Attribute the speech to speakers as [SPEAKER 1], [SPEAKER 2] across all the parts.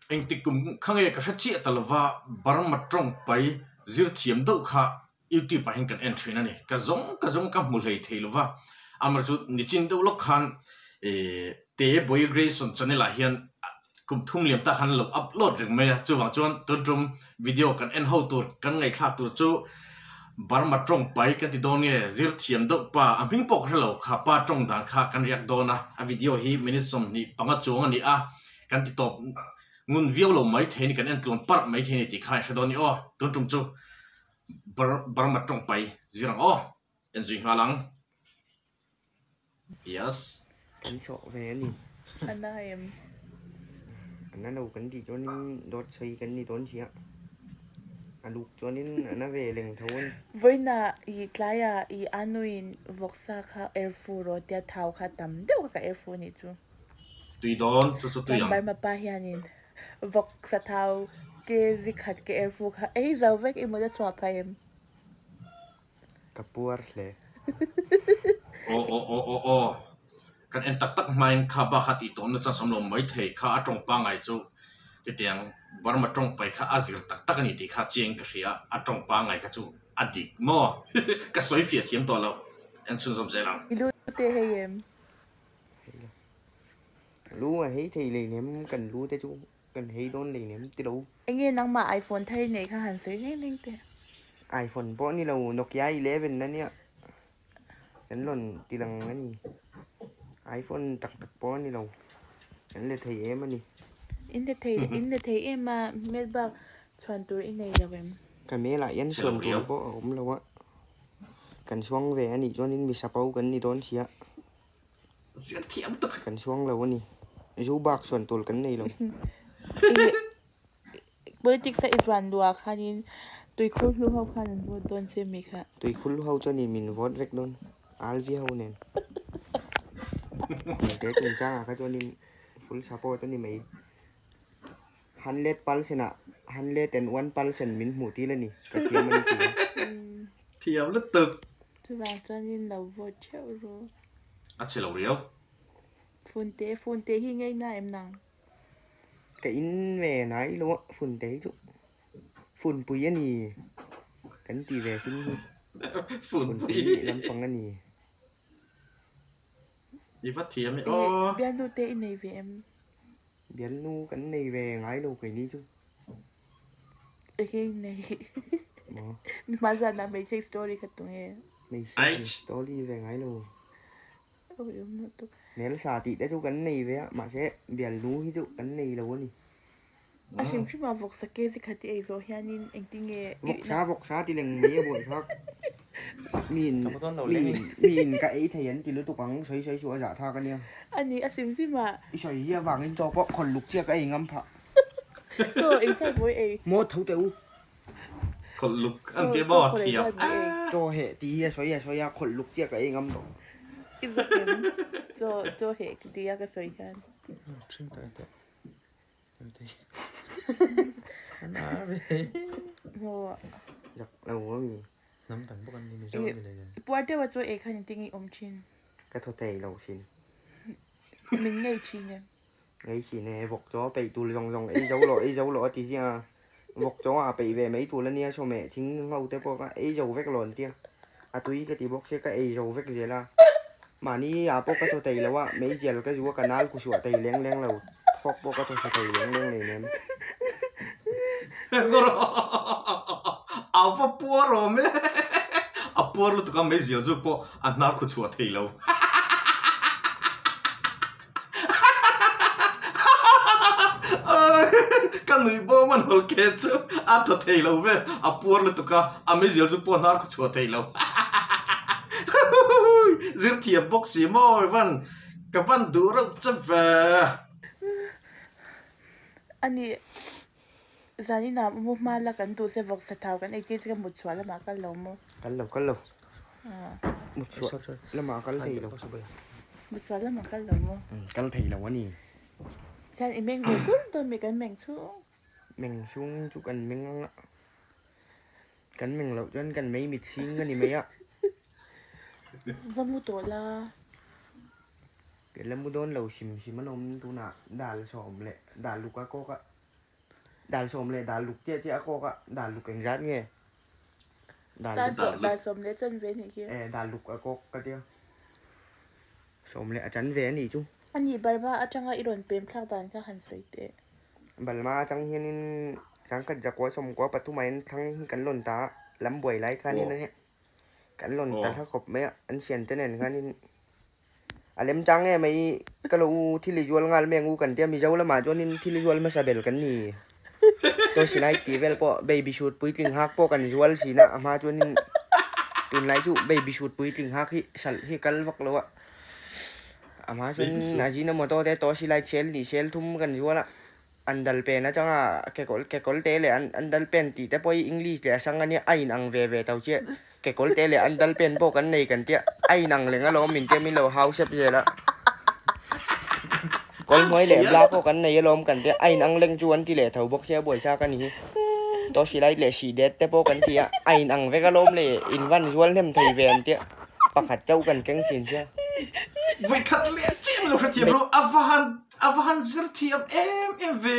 [SPEAKER 1] Engtik kum kha nge ka hre chiah ta lova Burma tawng pai zir thiam deuh kha YouTube ah hian kan en thin a ni. Ka zawng ka zawng ka hmu hlei thei lova, amaherawhchu nichin deuh lawk khan ih Te Boy Grayson channel ah hian kum thum liam tak khan lo upload reng mai a, chuvang chuan tun tum video kan en ho tur kan ngaihthlak tur chu Burma tawng pai kan ti dawn nge zir thiam deuh pa a hming pawh ka hre lo kha pa tawng dan kha kan riak dawn a, a video hi minute 25 chuang a ni a. Kan ti tawp ngun viau lo mai thei ni, kan en tluan parh mai thei ni tih kha in hre dawn ni aw. Tun tum chu Burma tawng pai zir ang aw, en zui nghal ang. Yes.
[SPEAKER 2] Kan sawh ve a ni.
[SPEAKER 3] A na em?
[SPEAKER 2] A na lo kan tih chuanin dawt sawi kan ni dawn si a. A luk chuanin a na ve leng tho a ni.
[SPEAKER 3] Vawiina i tlaia i anuin vawksa kha erfu rawh tia thau kha tam deuh kha ka erfu a nih chu.
[SPEAKER 1] Tui dawn, chu chu tui ang.
[SPEAKER 3] Chuan Burma pa hianin vawk sathau ke zi khat ke erfu kha ei zo vek i mut a chhuah phah em?
[SPEAKER 2] Ka puar hle.
[SPEAKER 1] Aw aw aw aw aw. Kan en tak tak hmain kha ba kha tih tawhna chuan sawm lo mai thei kha a tawng pangngai chu titiang Burma tawng pai kha a zir tak tak a ni tih kha chiang ka hria a tawng pangngai kha chu a dik maw? Ka sawi fiah thiam tawh lo. En chhunzawm zel ang.
[SPEAKER 3] I lu te hei em?
[SPEAKER 2] Lu a hei thei lei nem kan lu te chu kan hei dawn lei nem ti lo.
[SPEAKER 3] Enge nangmah iPhone thar i neih kha han sawi reng reng teh.
[SPEAKER 2] iPhone pawh ni lo Nokia 11 ania kan rawn ti lang a ni. iPhone tak tak pawh a ni lo kan let thei em a ni.
[SPEAKER 3] In let thei in let thei em a hmel bak chhuan tur i nei lo em.
[SPEAKER 2] Ka hmel ah hian chhuan tur pawh a awm lo a. Kan suang ve a nih chuanin mi sapo kan ni dawn sia.
[SPEAKER 1] Ziak thiam tak.
[SPEAKER 2] Kan suang lo a ni. Zu bak suan tur kan nei lo.
[SPEAKER 3] Politics a i zuan luah khanin tuikhur hlu ho khan an vote dawn che mi kha.
[SPEAKER 2] Tuikhur hlu ho chuanin min vote vek dawn. Alvi ho nen. Te chungchangah kha chuanin full support a ni mai. 100% ah 101% min hmuh tir a ni, ka thiam a ni ti a.
[SPEAKER 1] Thiam lutuk.
[SPEAKER 3] Chuvang chuanin lo vote theuh ru.
[SPEAKER 1] A chhe lo riau.
[SPEAKER 3] Funte, funte hi ngaihna em nang?
[SPEAKER 2] Ka in ve nai lo a, funte hi chu funpui a ni kan ti ve sin hi. Funpui lampang a ni.
[SPEAKER 1] I va thiam e aw.
[SPEAKER 3] Bialnu te i nei ve em?
[SPEAKER 2] Bialnu kan nei ve ngai lo keini chu.
[SPEAKER 3] Enge i nei?
[SPEAKER 2] Maw?
[SPEAKER 3] Mi hma zanah hmeichhe story kha tu nge?
[SPEAKER 2] Hmeichhe story ve ngai lo.
[SPEAKER 3] Awi awm na tuk.
[SPEAKER 2] Hmelsa tih te chu kan nei ve a, mahse bialnu hi chu kan nei lo a ni.
[SPEAKER 3] A hrim hrim a vawksa ke chi khat i ei zawh hianin engtin nge
[SPEAKER 2] Vawksa vawksa ti leng mai a buai thlak. Miin miin miin ka ei thei an ti lutuk ang sawi sawi chu a zah thlak a nia.
[SPEAKER 3] A ni a sim sim a.
[SPEAKER 2] I sawi hi avangin chaw pawh khawn luk chiah ka ei ngam phah.
[SPEAKER 3] Chaw ei chak mawi ei.
[SPEAKER 2] Maw tho teh u.
[SPEAKER 1] Khawlh luk an ti maw thiam.
[SPEAKER 2] Chaw heh tih hi a sawi a sawi a khawlh luk chiah ka ei ngam tawh.
[SPEAKER 3] I zak em chaw chaw heh ti a ka sawi hian.
[SPEAKER 4] Ṭhing tawh teh.
[SPEAKER 3] Puar deuh a chaw ei khan engtin nge i awm thin?
[SPEAKER 2] Ka thaw thei lo thin.
[SPEAKER 3] Min ngei thin em?
[SPEAKER 2] Ngei thin e, vawk chaw a peih tur zawng zawng ei zo loh ei zo loh a ti ziah a, vawk chaw a peih ve mai tur ania sawmeh thing ho te pawh kha ei zo vek lo an tia, a tui ka ti bawk sia ka ei zo vek zel a. Mahni ah pawh ka thaw thei lo a, meizial ka zu a ka nal ku suah thei leng leng lo, thawk pawh ka thaw tha thei leng leng nei nem.
[SPEAKER 1] A va puar awm e, a puar lutuk a meizial zu pawh a hnar khu chhuah thei lo. Ka nuih bawm a nawl ke chu a thaw thei lo ve, a puar lutuk a, a meizial chu pawh hnar khaw chhuah thei lo. Zir thiam bawk si maw i van, ka van duh reuh che ve.
[SPEAKER 3] Ani zaninah mu hma la kan duh che vawksa thau kan eitir che ka mut chhuah lamah kal lo maw?
[SPEAKER 2] Kal lo kal lo. Mut chhuah lamah kal thei lo.
[SPEAKER 3] Mut chhuah lamah kal lo maw?
[SPEAKER 2] Kal thei lo a ni.
[SPEAKER 3] Chuan i meng ve kur dawn mi kan meng chhung.
[SPEAKER 2] Meng chhung chu kan meng ang a. Kan meng loh chuan kan mei mit chhing a ni mai a.
[SPEAKER 3] Va mu tawh la.
[SPEAKER 2] Kan la mu dawn lo hrim hrim a lawm tunah dal sawm leh dal luk a kawk a. Dal sawm leh dal luk chiah chiah a kawk a, dal luk engzat nge? Dal
[SPEAKER 3] luk. Dal sawm leh chan ve anih khi.
[SPEAKER 2] E, dal luk a kawk ka tia. Sawm leh a chan ve anih chu.
[SPEAKER 3] Anih Burma atanga i rawn pem thlak dan kha han sawi teh.
[SPEAKER 2] Burma atang hianin changkhat zakua sawmkua pathumah hian thlang hi kan lawn ta a, lam buai lai khanin ania. Kan lawn ta hla khawp mai a, an siante nen khanin a lem chang em mai ka lo u thil i zual nghal mai ang u kan tia Mizo lamah chuanin thil i zual hmasa bel kan ni. Toy silai tih vel pawh baby shoot puitling hak pawh kan zual thin a, a hma chuanin tunlai chu baby shoot puitling hak hi hralh hi kal vak lo a, a hma chuan Ajinomoto te toy silai sel ni sel thum kan zual a. An dal pen atanga kekawr kekawr te leh an an dal pen tih te pawh hi English leh a hrang ania a inang ve ve tho chiah. Kekawr te leh an dal pen pawh kan nei kan tia a inang leng alawm min tia min lo hau sep zel a. Kawl hnuai leh bla pawh kan nei alawm kan tia a inang leng chu an ti leh tho bawk sia buaisa ka ni hi. Tawhsilai leh sih det te pawh kan ti a a inang vek alawm le in van zual hnem thei ve an tia pakhat chauh kan keng thin sia.
[SPEAKER 1] Vawikhat leh chiah min lo hrethiam ru a va han A va han zir thiam em em ve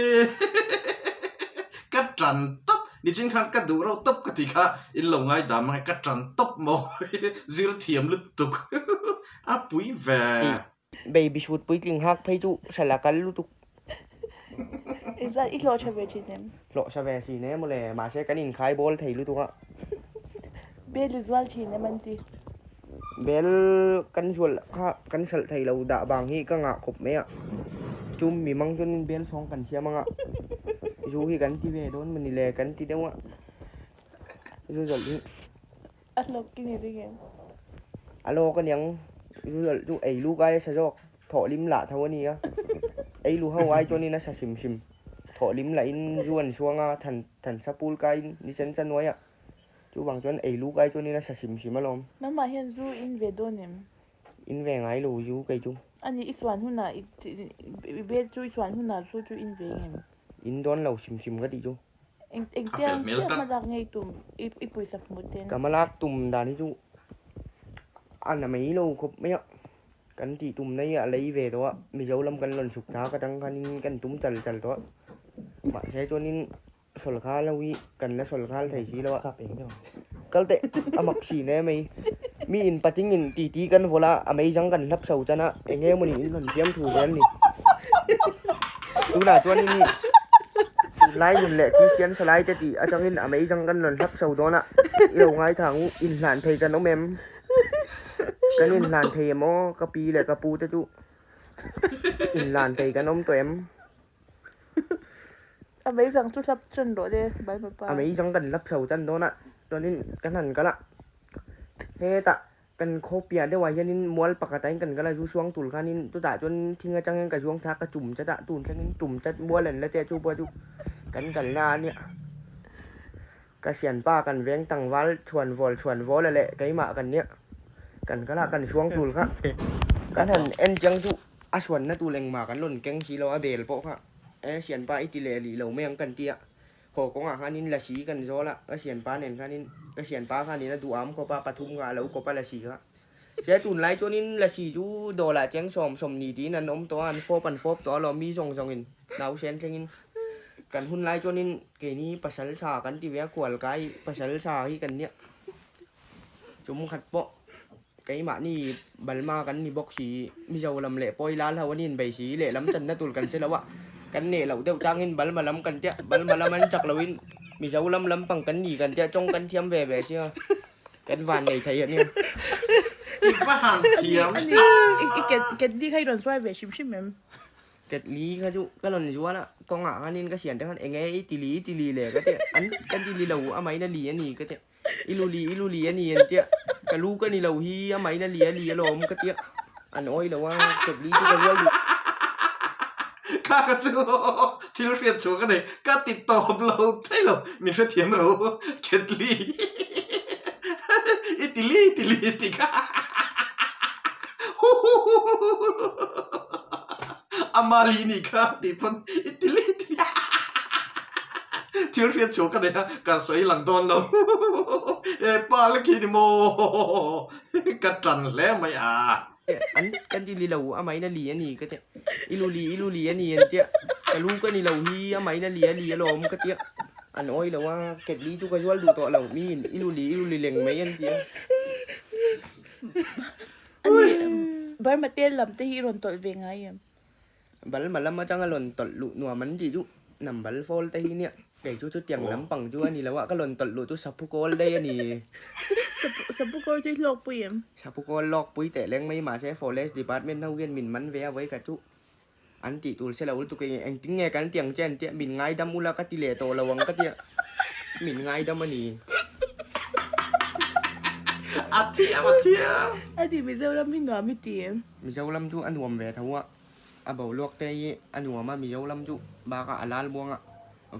[SPEAKER 1] Ka tan tawp nichin khan ka duh reuh tawp ka ti kha in lo ngaidam ang e ka tan tawp maw zir thiam lutuk a pui ve.
[SPEAKER 2] Baby shoot puitling hak phei chu hral a kal lutuk.
[SPEAKER 3] Engzat i hlawh tha ve thin em?
[SPEAKER 2] Hlawh tha ve thin e mawle, mahse kan inkhai bawl thei lutuk a.
[SPEAKER 3] Bel i zual thin em an ti?
[SPEAKER 2] Bel kan zual kha kan hralh thei lo dah vang hi ka ngah khawp mai a, chum mi mang chuanin bel sawng kan siam anga zu hi kan ti ve dawn mawni le kan ti deuh a, zu zawlh hi.
[SPEAKER 3] A hlawk i ni ring em?
[SPEAKER 2] A lawk aniang, zu zawlh chu ei luk aia sa zawk, thawh lim lah tho a nia, ei lu ho ai chuanin a sa hrim hrim, thawh lim lahin zu an suang a, than than sa pul kaiin ni sen sa nuai a. Chuvang chuan ei luk ai chuanin a sa hrim hrim alawm.
[SPEAKER 3] Nangmah hian zu in ve dawn em?
[SPEAKER 2] In ve ngai lo zu kei chu.
[SPEAKER 3] Ani i suan hunah i bel chu i suan hunah zu chu in ve ngem?
[SPEAKER 2] In dawn lo hrim hrim ka tih chu.
[SPEAKER 3] Eng engtiang chiah hmalak ngei tum i pawisa hmu ten?
[SPEAKER 2] Ka hmalak tum dan hi chu a na mai lo khawp mai a. Kan tih tum na hi a lei ve tawh a, Mizo lam kan rawn suk thla ka tang khanin kan tum chal chal tawh a. Mahse chuanin Sawl khal ho hi kan la sawl khal thei si lo a. Kal teh a mak thin e mai. Mi in pating in ti ti kan vawlh a, a mei zang kan hlap chho chan a, eng nge mawni in rawn siam thu zel ni. Tunah chuan in tunlai nun leh Kristian salai te tih atangin a mei zang kan rawn hlap chho dawn a, i lo ngaithla ang u, inhlan thei kan awm em? Kan inhlan thei em aw ka pi leh ka pu te chu inhlan thei kan awm tawh em?
[SPEAKER 3] A mei zang chu hlap chan rawh le bai ma pa.
[SPEAKER 2] A mei zang kan hlap chho chan dawn a, chuanin kan han kal a, hetah kan khaw piah deuhah hianin mual pakhatah hian kan kal a, zu suang tur khanin chutah chuan thing atang hian ka zuang thlak ka chum chat a, tun thlengin chum chat mual an la che chu pawh chu kan kalna a nia. Ka hrianpa kan veng tlangval chhuan vawl chhuan vawl a leh keimah kan nia, kan kal a kan suang tur kha kan han en chiang chu a suanna tur engmah kan rawn keng si lo a bel pawh kha e hrianpa i ti leh lih lo mai ang kan ti a, haw kawngah khanin lasi kan zawl a, ka hrianpa nen khanin ka hrianpa khanin a duham khawp a pathum kha a lo kawp a lasi kha se tunlai chuanin lasi chu dawlah cheng sawm sawm ni tiin an awm tawh a an fawp an fawp tawh alawm mi zawng zawngin nausen thlengin kan hun lai chuanin. Keini pasal tha kan ti ve a, kual kai pasal tha hi kan nia. Chum khat pawh keimahni Balma kan ni bawk si, Mizo lam leh Pawi lal ho an inbei si, lehlam channa tur kan hre lo a, kan neh loh deuh tangin Balma lam kan tia, Balma lam an chak loin Mizo lam lampang kan ni kan tia, tawng kan thiam ve ve sia, kan van nei thei a nia.
[SPEAKER 1] I va han thiam.
[SPEAKER 3] Ani, i ket ni kha i rawn zuai ve hrim hrim em?
[SPEAKER 2] Ketli kha chu ka rawn zual a, kawngah khanin ka sian te khan eng nge i ti li i ti li le ka tia, an ka ti li lo a main a li a ni ka tia, i lu li i lu li a ni an tia, ka lu ka ni lo hi a main a li a li alawm ka tia, an awi lo a, ketli chu ka zual duh.
[SPEAKER 1] Kha ka chu thil hriat chhuah ka nei, ka ti tawp lo thei lo, min hrethiam ro ketli i ti li i ti li ti kha. A mali nih kha tih pawn i ti li ti li thil hriat chhuah ka nei a, ka sawi lang dawn lo e pa la khi ni maw ka tan hle mai a.
[SPEAKER 2] An kan ti li lo a main a li a ni ka tia i lu li i lu li a ni an tia ka Ka lu ka ni lo hi a main a li a li alawm ka tia an awi lo a ketli chu ka zual duh tawh lo miin i lu li i lu li leng mai an ti a.
[SPEAKER 3] Ani Burma te lam te hi i rawn tawlh ve ngai em?
[SPEAKER 2] Balma lam atanga lawn tawlh luh nuam an tih chu nambal fawl te hi nia kei chu chutiang lampang chu a ni lo a ka lawn tawlh luh chu saphu kawl daih a ni.
[SPEAKER 3] Saphu kawl chu i hlawk pui em?
[SPEAKER 2] Saphu kawl lawk pui teh leng mai mahse forest department ho hian min man ve a vawi khat chu an tih tur se lo lutuk eng engtin nge kan ti ang che an tia min ngaidam ula ka ti leh tawh lo ang ka tia min ngaidam a ni.
[SPEAKER 1] A thiam a thiam.
[SPEAKER 3] A ti Mizoram hi nuam i ti em?
[SPEAKER 2] Mizoram chu a nuam ve tho a. A boruak te hi a nuam a, Mizo lam chu bakah a lal buang a,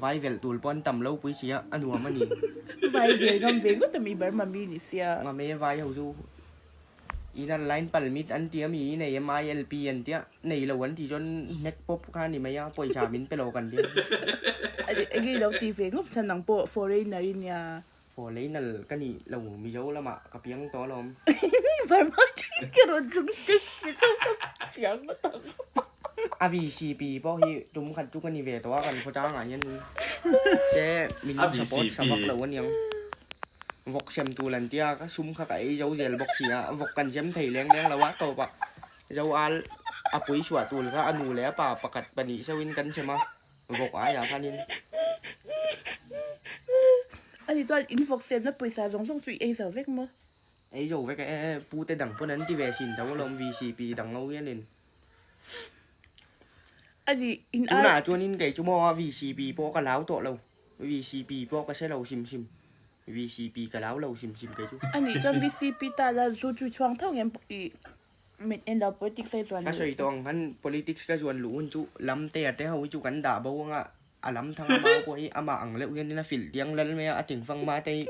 [SPEAKER 2] vai velh tur pawh an tam lo pui si a, a nuam a ni.
[SPEAKER 3] Vai vel ngam ve ngawt a mi Burma mi ni sia.
[SPEAKER 2] Ngam e vai ho chu inner line permit an tia mi nei em ILP an tia nei lo an tih chuan hnek pawp kha a ni mai a, pawisa min pe lo kan tia.
[SPEAKER 3] Enge i lo ti ve ngawt chhan ang pawh foreigner i nia.
[SPEAKER 2] Foreigner ka nih lo Mizo lamah ka piang tawh alawm.
[SPEAKER 3] Burma thin ka rawn chung che Mizo ka piang ngawt ang.
[SPEAKER 2] A VCP pawh hi tum khat chu ka ni ve tawh a kan khawchangah hian se min support sa vak lo aniang. Vawk sem tur an tia ka sum kha ka ei zo zel bawk si a, vawk kan sem thei leng leng lo a tawpah zo al a pui chhuah tur kha a nu leh a pa pakhat pahnih seuhin kan sem a. Vawk aiah khanin.
[SPEAKER 3] Ani chuan in vawk semna pawisa zawng zawng chu i ei zo vek maw?
[SPEAKER 2] Ei zo vek e, pu te dang pawn an ti ve sin tho alawm VCP dang ho hianin.
[SPEAKER 3] Ani in ai.
[SPEAKER 2] Tunah chuanin kei chu maw VCP pawh ka lau tawh lo, VCP pawh ka hre lo hrim hrim, VCP ka lau lo hrim hrim kei chu.
[SPEAKER 3] Ani chuan VCP ta la zu chu i chhuang tho ngem i. Mit en lo politics a i zuan
[SPEAKER 2] Ka
[SPEAKER 3] luh
[SPEAKER 2] sawi
[SPEAKER 3] chu.
[SPEAKER 2] tawh ang khan politics ka zuan luh hun chu lam te a te ho hi chu kan dah bo anga a lam thang a mau pawh hi amah ang leuh hian in a filh tiang lal mai a a tingfang ma te hi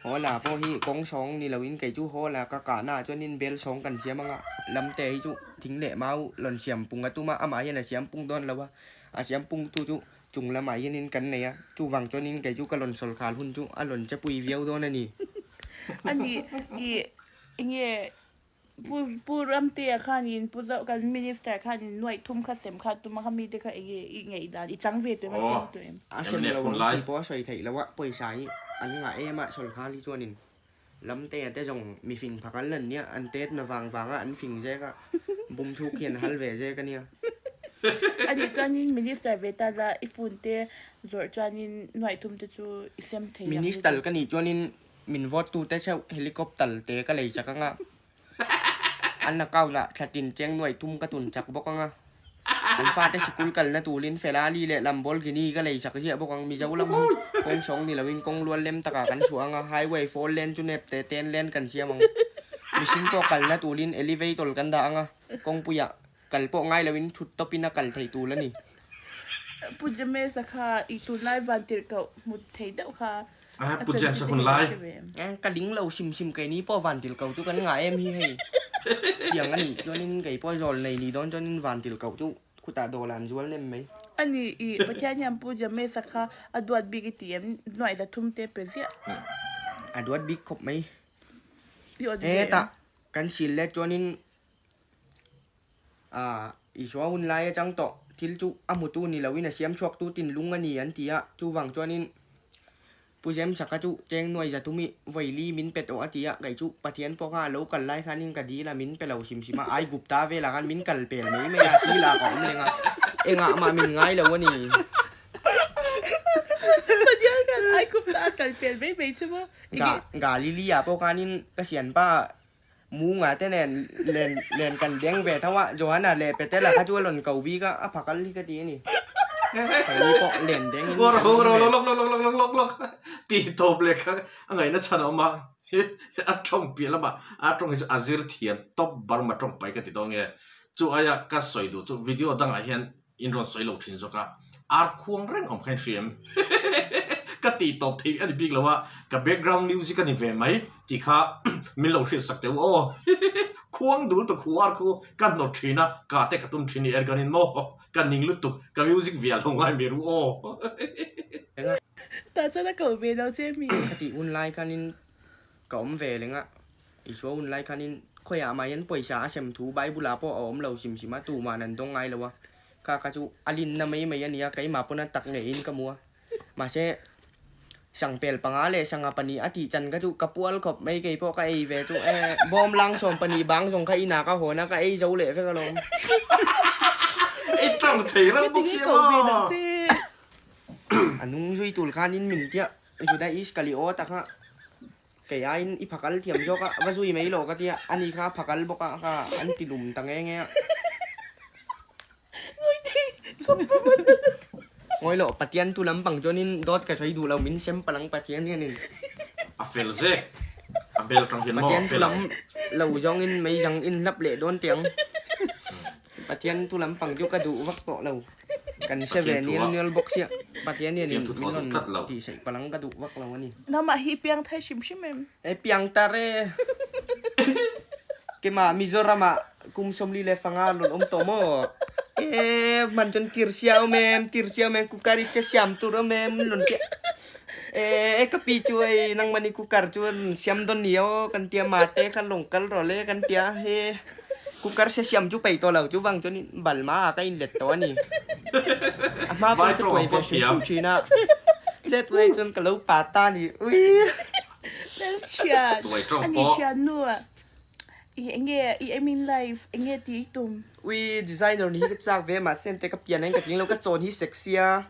[SPEAKER 2] haw la pawh hi kawng sawng ni lo in kei chu haw la ka kah na ah chuan in bel sawng kan siam anga lam te hi chu thing leh mau rawn siam pung a tum a amah hian a siam pung dawn lo a a siam pung tu chu chung lamah hian in kan nei a chuvang chuan in kei chu ka rawn sawlkhal hun chu a rawn che pui viau dawn a ni.
[SPEAKER 3] Ani i enge Pu Pu Ramtea khanin Pu Zo kan Minister khanin nuaih thum kha sem kha tuma kha mite kha enge i ngaih dan i chang ve tuem a sem tuem.
[SPEAKER 2] A sem lo ang tih pawh a sawi theih loh a, pawisa hi an ngah em a sawlkhal hi chuanin Ramtea te zawng mi fing phak an lan nia, an tet na vang vang a an fing zek a, bum thuk hi an hal ve zek a nia.
[SPEAKER 3] Anih chuanin Minister ve ta la i phone te zawrh chuanin nuaih thum te chu i sem thei ang.
[SPEAKER 2] Minister ka nih chuanin Min vote tu te cheuh helicopter te ka lei chak anga, an account ah thla tin cheng nuai thum ka tun chak bawk anga, an fate sikul kalna turin Ferrari leh Lamborghini ka lei chak ziah bawk ang, Mizo lam hi kawng sawng ni loin kawng lual lem takah kan chhuah anga, highway four lane chu nep te ten lane kan siam ang, mihring pawh kalna turin elevator kan dah anga, kawngpuiah kal pawh ngai loin thut tawpin a kal theih tur a ni.
[SPEAKER 3] Pu James-a kha i tunlai van tirh koh hmu thei deuh kha
[SPEAKER 1] A Pu James a hun lai.
[SPEAKER 2] Ka ling lo hrim hrim keini pawh van til ko chu kan ngah em hi hei. Tiang a nih chuanin kei pawh zawl nei ni dawn chuanin van til ko chu khutah dawla an zual nem mai.
[SPEAKER 3] A ni i Pathian hian Pu Jamesa kha a duat bik i ti em? Nuaih za thum te pe ziah.
[SPEAKER 2] A duat bik khawp mai.
[SPEAKER 3] I awt ve em?
[SPEAKER 2] Hetah kan sil let chuanin A Isua hun lai atang tawh thil chu a hmutu ni loin a siam chhuaktu tinlung a ni an ti a, chuvang chuanin Pu Zemsaka chu cheng nuai za thumi vawi li min pe tawh a ti a, kei chu Pathian pawh kha a lo kal lai khanin ka dil a, min pe lo hrim hrim a, Aigupta velah khan min kal pel mai mai a, sila ka awm leng a, engah mah min ngai lo a ni.
[SPEAKER 3] Pathian khan Aigupta a kal pel mai mai chu maw?
[SPEAKER 2] Galilea pawh khanin ka sianpa Munga te nen len len kan deng ve tho a, Johanna leh Petela kha chu a rawn ko bik a, a phakal hi ka ti a ni. Keini pawh len deng in kan awm ve.
[SPEAKER 1] Lawk lawk lawk lawk lawk lawk ti tawp leh kha a ngaihna chhan a awm a, a tawng piah lamah a tawng hi chu a zir thiam tawp Burma tawng pai ka ti dawn nge. Chu aia ka sawi duh chu video dangah hian In rawn sawi lo thin zawk a, ar khuang reng awm kha in hria em? Ka tih tawp thei a ni bik lo a, ka background music a ni ve mai tih kha min lo hriat sak teh u aw. Khuang dul ta khu ar khu ka hnawt thin a, ka te ka tum thin i ergan in maw ka ning lutuk, ka music vial lo ngai mai ru aw.
[SPEAKER 3] Tah chuan a koh ve lo che mi?
[SPEAKER 2] Ka tih hun lai khanin ka awm ve leng a, Isua hun lai khanin khawiah mah hian pawisa a sem thu Bible ah pawh a awm lo hrim hrim a, tuman an dawng ngai lo a. Kha kha chu a linna mai mai a nia, keimah pawn a tak ngeiin ka hmu a. Mahse, sangpel panga leh sangha pahnih a tih chan kha chu ka pual khawp mai kei pawh ka ei ve chu e. Bawm lang sawm pahnih bang zawng kha inah ka hawn a, ka ei zo leh vek alawm.
[SPEAKER 1] I tawng thei reuh bawk sia maw?
[SPEAKER 2] A nung zui tul khanin min tia Juda Iskaliot a kha kei aiin i phakal thiam zawk a, va zui mai lo ka tia, ani kha a phakal bawk a, kha an ti lum ta nge nge a. Ngawi loh, Pathian tu lampang chuanin dawt ka sawi duh lo, min sem palh ang Pathian hianin.
[SPEAKER 1] A fel zek, a hmel atang hian maw a
[SPEAKER 2] Pathian tu
[SPEAKER 1] fel
[SPEAKER 2] lam
[SPEAKER 1] ang.
[SPEAKER 2] lo zawngin mei zang in hlap leh dawn teh ang. Pathian tu lampang chu ka duh vak tawh lo. Kan hre ve
[SPEAKER 1] Pathian
[SPEAKER 2] nial
[SPEAKER 1] thu a
[SPEAKER 2] nial bawk sia, Pathian hianin
[SPEAKER 1] fiamthu
[SPEAKER 2] min
[SPEAKER 1] thawh duh
[SPEAKER 2] rawn
[SPEAKER 1] tlat lo.
[SPEAKER 2] tih saih palh ang ka duh vak lo a ni.
[SPEAKER 3] Nangmah hi piang thar hrim hrim em?
[SPEAKER 2] E piang tar e. Keimah Mizoramah kum sawmli leh fanga an rawn awm tawh maw? E hman chuan tirhsia awm em, tirhsia awm em, cooker i sia siam tur awm em an rawn ti a. E ka pi chu hei nangmahni cooker chu an rawn siam dawn ni aw kan tia mate kha lawng kal rawh le kan tia he cooker sia siam chu peih tawh lo chuvang chuan balma ah ka inlet tawh a ni. A hma pawh
[SPEAKER 1] Vai
[SPEAKER 2] ka
[SPEAKER 1] tawng
[SPEAKER 2] tuai
[SPEAKER 1] ang
[SPEAKER 2] ve
[SPEAKER 1] pawh
[SPEAKER 2] hrim
[SPEAKER 1] thiam.
[SPEAKER 2] hrim thin a, se tunah chuan ka lo pa ta a ni ui.
[SPEAKER 3] Hmelchhiat
[SPEAKER 1] Tuai tawng
[SPEAKER 3] a ni
[SPEAKER 1] pawh.
[SPEAKER 3] thiannu a i enge i aim in life enge tih i tum.
[SPEAKER 2] Ui designer ni hi ka chak ve mahse ente ka pian ain ka tling lo ka chawn hi sexy a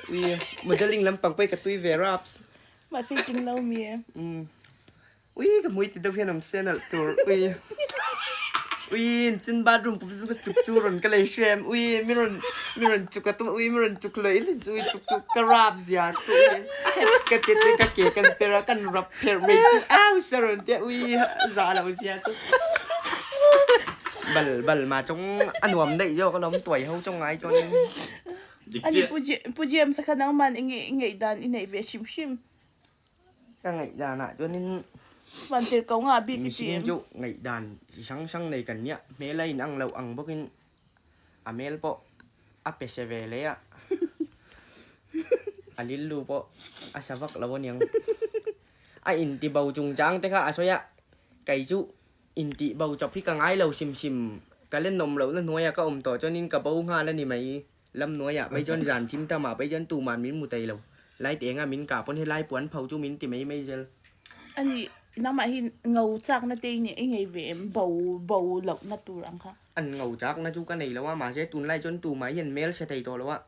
[SPEAKER 2] ui modelling lampang pawh hi ka tui ve raps.
[SPEAKER 3] Mahse i tling lo mi e.
[SPEAKER 2] Umm ui ka hmui ti deuh hian awm se nalh tur ui ui chin bathroom pawh chu ka chuk chu rawn ka lei hrem ui mi rawn mi rawn chuk a tum ui mi rawn chuk leh in chu ui chuk chu ka rap zia chu ui heps ka ti te ka ke kan per a kan rap pherh mai chu au sa rawn tia ui za lo zia chu bal bal ma chawng a nuam daih zawk alawm tuai ho chawng ngai chuanin
[SPEAKER 1] Dik
[SPEAKER 3] Ani
[SPEAKER 1] chiah.
[SPEAKER 3] Pu Pu James a kha nangman enge i ngaihdan i neih ve hrim hrim.
[SPEAKER 2] Ka ngaihdanah chuanin
[SPEAKER 3] Van tir ko nga bik i ti
[SPEAKER 2] mihring
[SPEAKER 3] em.
[SPEAKER 2] chu ngaihdan chi hrang hrang nei kan nia, hmel a inang loh ang bawkin a hmel pawh a pe se ve hle a, a lillu pawh a sa vak lo aniang. A inti bo chungchang te kha a sawi a, kei chu intih bo chawp hi ka ngai lo hrim hrim, ka la nawm lohna hnuaiah ka awm tawh chuanin ka bo nghal a ni mai. Lam hnuaiah phei chuan zan thim tamah phei chuan tuman min hmu thei lo. Light enga min kah pawn helai puan pho chu min ti mai mai zel.
[SPEAKER 3] A nih, nangmah hi ngo chakna te i ngei ve em? Bo bo lohna tur ang kha.
[SPEAKER 2] An ngo chakna chu ka nei lo a, mahse tunlai chuan tumah hian hmel hre thei tawh lo a.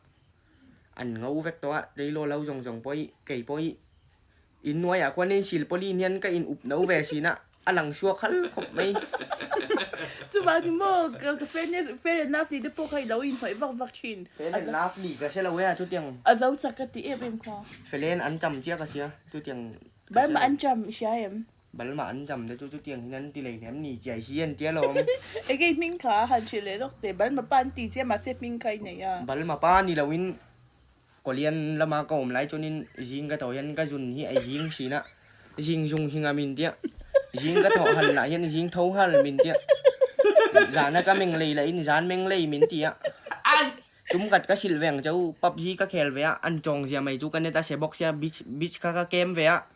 [SPEAKER 2] An ngo vek tawh a, tleirawl ho zawng zawng pawh hi kei pawh hi In hnuaiah khuan in silpawlin hian ka in up no ve sin a, a lang suak hal khawp mai.
[SPEAKER 3] Chuvang ni maw, ka fairness, fair and lovely te pawh kha i lo inhnawih vak vak thin.
[SPEAKER 2] Fair and lovely ka hre lo e a chutiang.
[SPEAKER 3] A zo chak ka ti em em kha.
[SPEAKER 2] Felen an cham chiah ka sia, chutiang ka hre lo.
[SPEAKER 3] Balma an cham i hria em?
[SPEAKER 2] Balma an cham te chu chutiang hian an ti lei hnem ni chiai hi an tia lawm.
[SPEAKER 3] Enge i hming kha han hrilh leh lawk teh, Balma pa an ti che mahse hming kha i nei a.
[SPEAKER 2] Balma pa ni lo in Kawlian lama ka awm lai chuanin zing ka tho hian ka zun hi a hing thin a, zing zung hing a min tia, zing ka thawh hal lah hian zing tho hal min tia, zana ka meng lei lahin zan meng lei min ti a. Tum khat ka hrilh ve ang cheu, PUBG ka khel ve a, an chawng zia mai chu ka net a se bawk sia, beach beach kha ka kem ve a,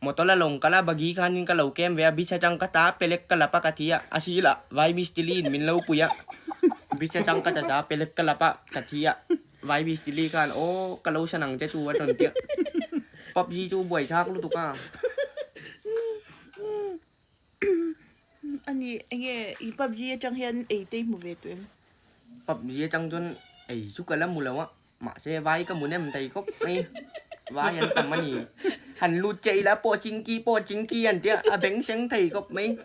[SPEAKER 2] motor la lawng kal a, buggy khanin ka lo kem ve a, beach atang ka ta pelek ka lap a ka thi a, a sila vai mistili in min lo pui a, beach atang ka ta pelek ka lap a ka thi a. Vai mistili khan aw ka lo san ang che chu a rawn tia. PUBG chu buai thlak lutuk a.
[SPEAKER 3] Ani enge i PUBG atang hian ei te i hmu ve tawh em?
[SPEAKER 2] PUBG atang chuan ei chu ka la hmu lo a, mahse vai ka hmu nem thei khawp mai. Vai an tam a ni. Han lut che ila pawh chingki pawh chingki an tia a beng seng thei khawp mai.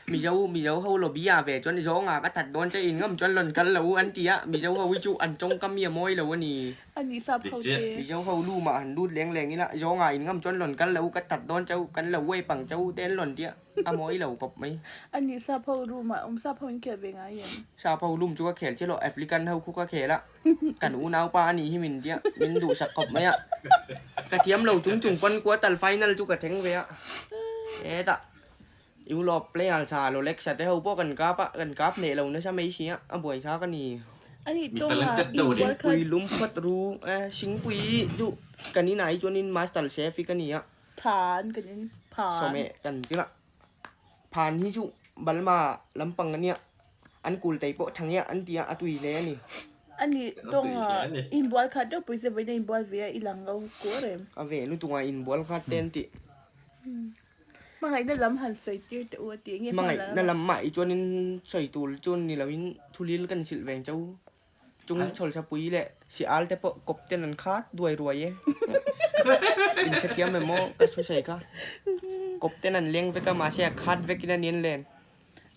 [SPEAKER 2] Mizo Mizo ho lobby ah ve chuan zawnga ka that dawn che in ngam chuan rawn kal lo an ti a, Mizo ho hi chu an tawngkam hi a mawi lo a ni.
[SPEAKER 3] A ni sap ho te.
[SPEAKER 2] Mizo ho lu mah han lut leng leng ila zawnga in ngam chuan rawn kal lo ka that dawn cheu kan lo uai pang cheu te an rawn ti a, a mawi lo khawp mai.
[SPEAKER 3] A ni sap ho room ah awm sap ho in khel ve ngai em?
[SPEAKER 2] Sap ho room chu ka khel chiah lo, African ho khu ka khel a, kan unaupa a nih hi min tia, min duhsak khawp mai a, ka thiam lo chung chung pawn quarter final chu ka thleng ve a, hetah. Europe player tha Rolex-a te ho pawh kan kap a, kan kap hneh lo nasa mai si a, a buai thlak a ni.
[SPEAKER 3] Ani
[SPEAKER 1] Mi
[SPEAKER 3] tawng a
[SPEAKER 1] talented deuh a ni.
[SPEAKER 3] inbual khat.
[SPEAKER 2] Pui lum phawt ru e, Singpui chu kan inah hi chuanin master chef hi ka ni a.
[SPEAKER 3] Phan kan in phan.
[SPEAKER 2] Sawmeh kan chil a, phan hi chu Balma lampang a nia. An kul tei pawh tha ngiah an ti a, a tui hle a ni.
[SPEAKER 3] A ni tawng a, inbual khat deuh pawh i se vawiin a inbual ve a, i lang lo kur em?
[SPEAKER 2] A ve lutuk a, inbual khat te an tih.
[SPEAKER 3] Hmangaihna lam han sawi tir teh u a ti. Enge
[SPEAKER 2] hmangaihna lam mah i chuanin sawi tur chu ni loin thulil kan hrilh veng chau. Chung chhawlhla pui leh si al te pawh kawp ten an khat duai ruai e. Inhrethiam em aw ka thu sawi kha. Kawp ten an leng vek a mahse a khat vekin a ni an len.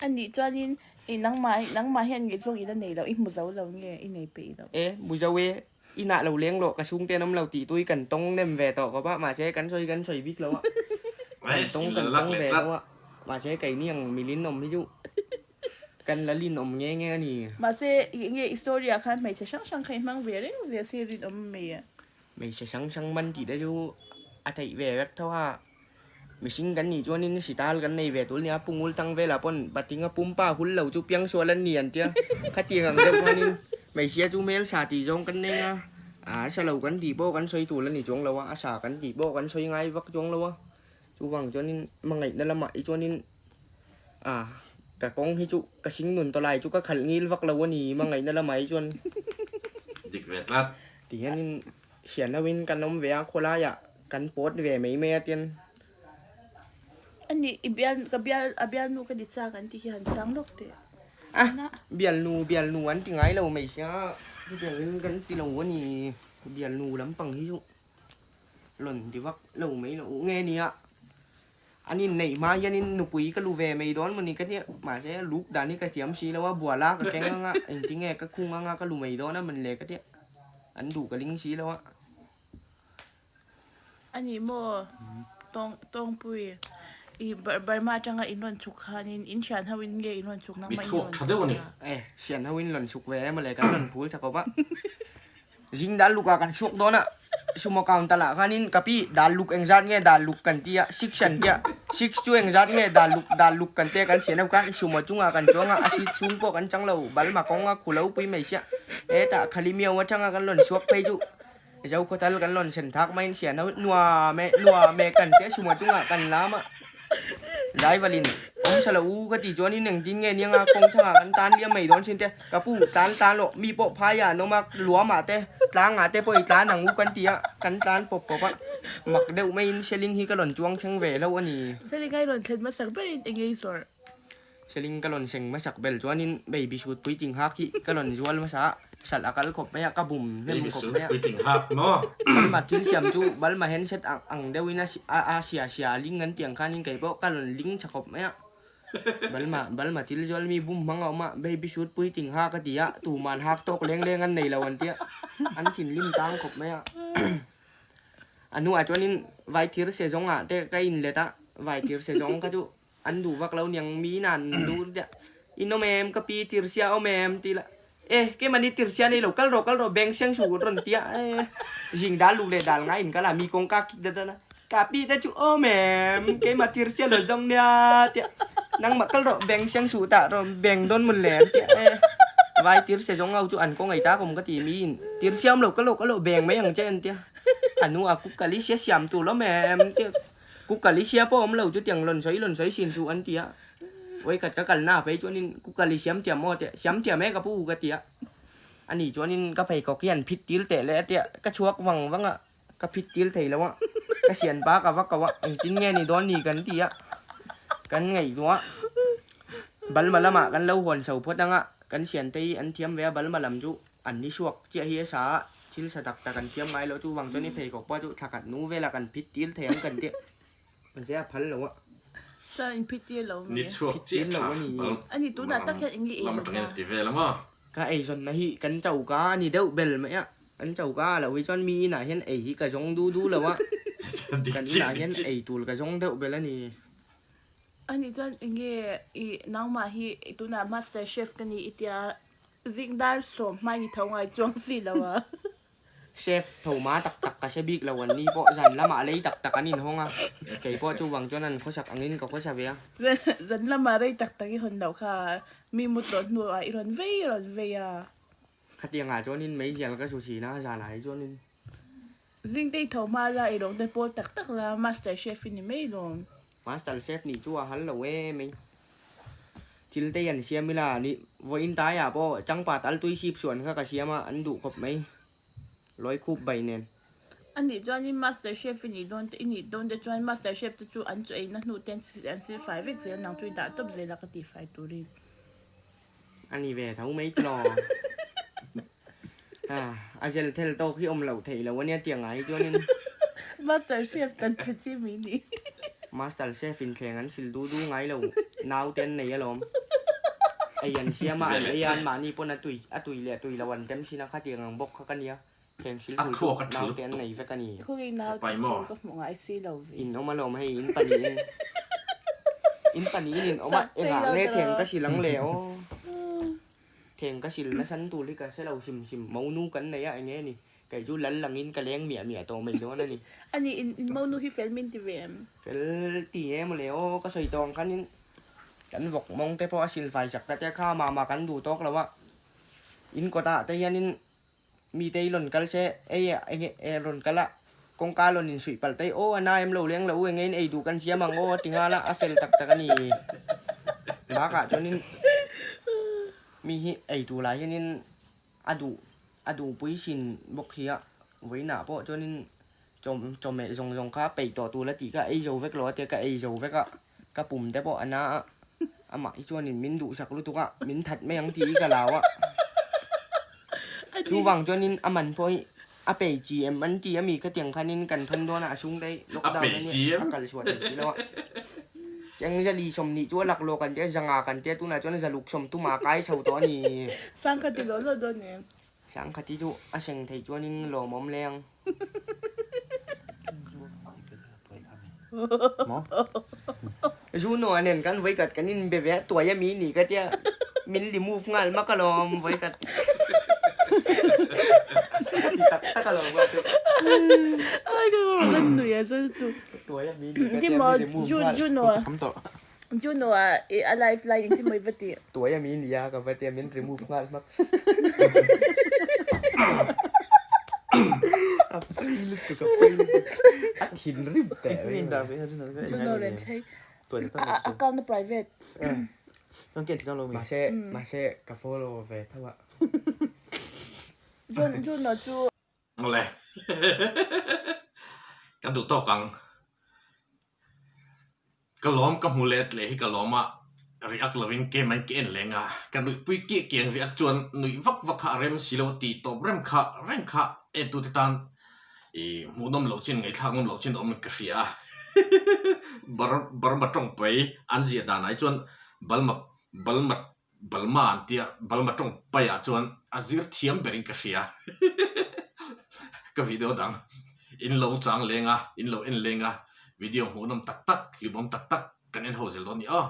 [SPEAKER 3] A nih chuanin i nangmah nangmah hian ngaihzawng i la nei lo, i hmu zo lo nge i nei peih lo?
[SPEAKER 2] E, hmu zo e. Inah lo leng lawh ka chhungte an awm lo tih tui kan tawng nem ve tawh khawp a, mahse kan sawi kan sawi bik lo a. Kan tawng kan tawng ve lo a, mahse keini ang milin awm hi chu Kan la rinawm nge nge a ni.
[SPEAKER 3] Mahse, ih nge i story ah khan hmeichhe hrang hrang kha i hmang ve reng zel si rinawm mai a.
[SPEAKER 2] Hmeichhe hrang hrang man tih te chu a theih ve vek tho a. Mihring kan nih chuanin sital kan nei ve tul nia, pungul tang velah pawn patinga pumpa hul lo chu piangsual an ni an tia. Khatiang ang deuh khanin hmeichhia chu hmel sa tih zawng kan nei a, a sa lo kan tih pawh kan sawi tul a ni chuang lo a, a sa kan tih pawh kan sawi ngai vak chuang lo a. Chuvang chuanin hmangaihna lamah hi chuanin ah ka kawng hi chu ka hring nun tawh lai chu ka khalh ngil vak lo a ni hmangaihna lamah hi chuan.
[SPEAKER 1] Dik ve tlat.
[SPEAKER 2] Ti hianin hriat loin kan awm ve a khawlaiah kan pawt ve mai mai a tian.
[SPEAKER 3] A nih i bial ka bial a bialnu ka ni chak an tih hi han chang lawk teh.
[SPEAKER 2] A bialnu bialnu an ti ngai lo mai sia chutiangin kan ti lo a ni bialnu lampang hi chu. Rawn ti vak lo mai lo nge nia an inneih hma hianin nupui ka lu ve mai dawn mawni ka tia mahse luk dan hi ka thiam si lo a buala ka keng anga engtinge ka khung anga ka lu mai dawn a man le ka tia an duh ka ling si lo a.
[SPEAKER 3] A ni maw tawng tawngpui i Burma atanga in rawn chhuk khanin in thian ho in nge in rawn chhuk nangmah in rawn chhuk a?
[SPEAKER 2] E thian ho in rawn chhuk ve emaw le kan rawn phul chak awp a. Zing dal luk ah kan chhuak dawn a, sumo counter ah khanin ka pi dal luk engzat nge dal luk kan ti a, six an ti a, six chu engzat nge dal luk dal luk kan tia kan sian deuh khan sumo chungah kan chuang a, a seat chhung pawh kan chang lo, balma kawng a khu lo pui mai sia, hetah khali miau atanga kan rawn chhuak phei chu zo khawthal kan rawn sen thak maiin sian ho nuam e nuam e kan tia sumo chungah kan lam a. Driver in awm sa lo u ka tih chuanin engtin nge niang a kawng chhangah kan tan liam mai dawn sin te ka pu tlan tlan loh mi pawh phai ah an awm a luam ah te tlang ah te pawh i tlan ang u kan ti a kan tlan pawp pawp a mak deuh maiin seling hi ka rawn chuang thleng ve hlauh a ni.
[SPEAKER 3] Seling a i rawn thlen hmasak berin eng nge i zawrh?
[SPEAKER 2] Seling ka rawn seng hmasak bel chuanin baby suit puitling hak hi ka rawn zual hmasa a, hralh a kal khawp mai a, ka bum hnem
[SPEAKER 1] Baby
[SPEAKER 2] khawp
[SPEAKER 1] suit
[SPEAKER 2] mai a.
[SPEAKER 1] puitling hak maw?
[SPEAKER 2] Balma thil siam chu balma handset ang ang deuhin a a a sia sia a ling an tih ang khanin kei pawh ka rawn ling tha khawp mai a. Balma balma thil zual mi bum hmang a awm a, baby suit puitling hak a ti a, tuman hak tawk leng leng an nei lo an tia, an thinrim tang khawp mai a. A hnuah chuanin vai thir se zawngah te ka inlet a, vai thir se zawng kha chu An duh vak lo niang mi in an duh deuh in awm em ka pi tirsia awm em ti la e keimahni tirsia nei lo kal rawh kal rawh bank siang suh rawn tia e zing dal luk leh dal ngai in kal a mi kawngka kik dat dat a ka pi te chu awm em keimah tirsia lo zawng nia tia nangmah kal rawh bank siang suh tah rawh bank dawn mawn le an tia e vai tirsia zawng ho chu an kawng ei tak awm ka ti mi in tirsia awm lo kal rawh kal rawh bank mai ang che an tia a nu a kuk kali sia siam tur lo awm em tia. Kukalisia pawh awm lo chu tiang lawn sawi lawn sawi sin suh an ti a, vawikhat ka kalna phei chuanin Kukali siam thiam maw tia, siam thiam e ka pu ka ti a, ani chuanin ka pheikhawk hi an phit til teh leh a tia, ka chhuak vang vang a, ka phit til thei lo a, ka sian pa ka va ko a, engtin nge ni dawn ni kan ti a, kan ngaihtuah a, Balma lamah kan lo hawn chho phawt ang a, kan siante hi an thiam ve a, Balma lam chu an ni chhuak chiah hi a sa a. Thil sa tak tak an siam ngai loh chuvang chuan i pheikhawk pawh chu thla khat nu velah kan phit tir thei ang kan tih mahse a phal lo a.
[SPEAKER 3] Chuan in phit tir lo
[SPEAKER 1] Ni
[SPEAKER 3] nge?
[SPEAKER 1] chhuak
[SPEAKER 2] Phit
[SPEAKER 1] chiah
[SPEAKER 2] tir lo
[SPEAKER 1] tha
[SPEAKER 2] a ni.
[SPEAKER 1] bal
[SPEAKER 3] A ni tunah tak hian eng nge ei
[SPEAKER 1] lam
[SPEAKER 3] zawn
[SPEAKER 1] atangin
[SPEAKER 3] na?
[SPEAKER 1] a ti vel a maw?
[SPEAKER 2] Ka ei zawn na hi kan choka a ni deuh bel mai a, kan choka a loh hi chuan mi inah hian ei hi ka zawng du du lo a,
[SPEAKER 1] Dik
[SPEAKER 2] kan
[SPEAKER 1] chiah
[SPEAKER 2] inah
[SPEAKER 1] dik
[SPEAKER 2] hian
[SPEAKER 1] chiah.
[SPEAKER 2] ei tur ka zawng deuh bel a ni.
[SPEAKER 3] A nih chuan eng nge i nangmah hi tunah master chef ka ni i tia Zing dar sawm hmai ni tho ngai chuang si lo a.
[SPEAKER 2] Chef tho ma tak tak ka hre bik lo an ni pawh zan lamah lei tak tak an inhawng a, kei pawh chuvang chuan an khawsak angin ka khawsa ve a.
[SPEAKER 3] Zan lamah rei tak tak i hawn loh kha mi mu tawh hnuah i rawn vei rawn vei a.
[SPEAKER 2] Khatiangah chuanin meizial ka su thin a zanah hi chuanin.
[SPEAKER 3] Zing te i tho hma la i rawng te pawl tak tak la master chef i ni mai lawm.
[SPEAKER 2] Master chef nih chu a hal lo em ei. Thil te hi an siam ila ni vawiin taiah pawh changpat al tui sip suan kha ka siam a an duh khawp mai lawi khup bai nen.
[SPEAKER 3] A nih chuanin master chef i nih dawn te i nih dawn te chuan master chef te chu an chu eina hnu te an sil fai vek zel nang chu i dah tawp zel a ka tih fai turin.
[SPEAKER 2] A ni ve tho mai tlaw. A zel thel tawk hi awm loh theih lo ania tiang ah hi chuanin.
[SPEAKER 3] Master chef kan che chi mi ni.
[SPEAKER 2] Master chef in thleng an sil du du ngai lo nau te an nei alawm. Ei an siam a an ei a an mahni pawn a tui a tui leh a tui lo an tem sin a khatiang ang bawk kha ka nia thleng sil thul chu nau te an nei vek a ni.
[SPEAKER 3] Khawngaih nau te chu ka hmuh ngai si lo ve.
[SPEAKER 2] In awm alawm hei in pahnihin in pahnihin in awm a engah nge thleng ka sil ang le aw. Theng ka sil nasa tur hi ka hre lo hrim hrim, monu kan nei a enge ni, kei chu lal langin ka leng miah miah tawh mai dawn a ni.
[SPEAKER 3] A ni, in in monu hi fel min ti ve em?
[SPEAKER 2] Fel ti nge maw le aw, ka sawi tawh ang khanin kan vawk mawng te pawh a sil fai sak ka tia kha mah mah kan duh tawk lo a, in kawtah te hianin mite hi rawn kal se ei enge rawn kal a, kawngka rawn insuih palh te hi aw a na em lo leng lo enge in ei duh kan siam ang aw a ti nghal a, a fel tak tak a ni. Bakah chuanin mi hi ei tur lah hianin a duh a duhpui hrin bawk si a, vawiinah pawh chuanin chaw chawhmeh zawng zawng kha peih tawh tur a tih kha ei zo vek lo a tia ka ei zo vek a, ka pum te pawh a na a, amah hi chuanin min duhsak lutuk a, min that mai ang tih hi ka lau a. Chuvang chuanin a man pawh hi a pei chi em an ti ami ka tiang khanin kan thawn dawn a a sung daih lockdown a nia a kal chhuah thei si lo a cheng zali sawmhnih chu a lak lawk an tia zanga kan tia tunah chuan zaluk sawm tuma a kai chho tawh a ni.
[SPEAKER 3] Sangkhati lawh lawh dawn em?
[SPEAKER 2] Sangkhati chu a seng theih chuanin lawmawm leh ang. Juno a nen kan vawikhat kan inbe ve a tuai ami ni ka tia min remove nghal mak alawm vawikhat ka ti tak tak alawm ka ti.
[SPEAKER 3] Ai ka rawh kan nui a zal tu.
[SPEAKER 2] Tuai ami ni ka tia min remove nghal.
[SPEAKER 3] Juno a Juno a a life lai engtin maw i va ti.
[SPEAKER 2] Tuai ami ni a ka va tia min remove nghal hmak. A pui lutuk a pui lutuk a thinrim teh reng
[SPEAKER 3] mai. Juno Renthei a account a private.
[SPEAKER 2] Mahse mahse ka follow ve tho a.
[SPEAKER 3] Juno chu.
[SPEAKER 1] Awle ka duh tawk ang. Ka lawm ka hmu let leh hi ka lawm a, react lovin ke mai ke en leng a, ka nuihpui kiah kiah ang react chuan nuih vak vak kha a rem si lo a tih tawp rem kha reng kha entute tan ih hmuhnawm loh chin ngaihthlak nawm loh chin awm in ka hria a Burma tawngpai an ziah danah hi chuan Balma Balma Balma an tia Balma tawngpaiah chuan a zir thiam berin ka hria ka video dang in lo chang leng a in lo en leng a video hmuhnawm tak tak hlimawm tak tak kan en ho zel dawn ni aw.